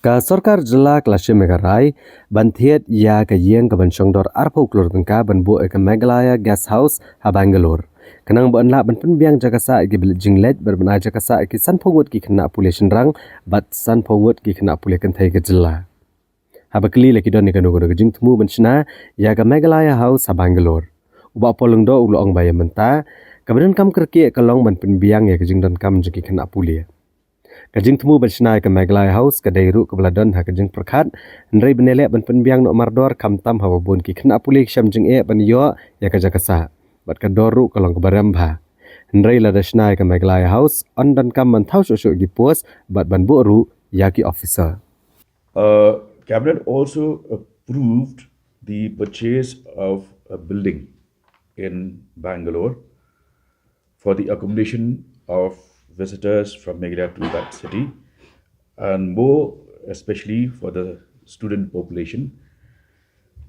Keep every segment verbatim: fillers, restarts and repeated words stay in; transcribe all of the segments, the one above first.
Ka sorkar jylla ka la shim ïa ka rai ban thied ïa ka ïing ka ban shong dor arphew klur tyngka ban buh ïa ka Meghalaya Guest House ha Bangalore, khnang ba yn lah ban pynbiang jaka sah ïa ki bill jingleit bad ban ai jaka sah ïa ki sanphew ngut ki khynnah pule shynrang bad sanphew ngut ki khynnah pule kynthei ka jylla. Haba kylli la ki don ïa kano kano ka jingthmu ban shna ïa ka Meghalaya House ha Bangalore, u Bah Paul Lyngdoh u la ong ba ïa mynta kaba donkam kyrkieh ka long ban pynbiang ïa ka jingdonkam jong ki khynnah pule. Ka jingthmu ban shna ïa ka Meghalaya House ka dei ruh kaba la don ha ka jingpyrkhat, hynrei ban ïaleh ban pynbiang noh mardor, khamtam haba bun ki khynnah pule ki shem jingeh ban ïoh ïa ka jaka sah, bad ka dor ruh ka long kaba rem bha. Hynrei lada shna ïa ka Meghalaya House, yn donkam ban thaw shuh shuh ki post bad ban buh ruh ïa ki officer. Uh, Cabinet also approved the purchase of a building in Bangalore for the accommodation of visitors from Meghalaya to that city, and more especially for the student population.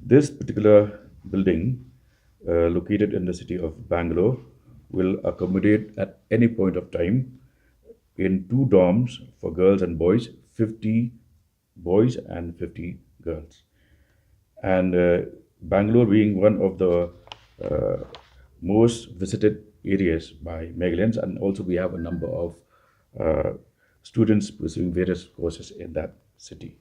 This particular building, uh, located in the city of Bangalore, will accommodate at any point of time in two dorms for girls and boys, fifty boys and fifty girls. And uh, Bangalore being one of the uh, most visited areas by Meghalayans, and also we have a number of uh, students pursuing various courses in that city.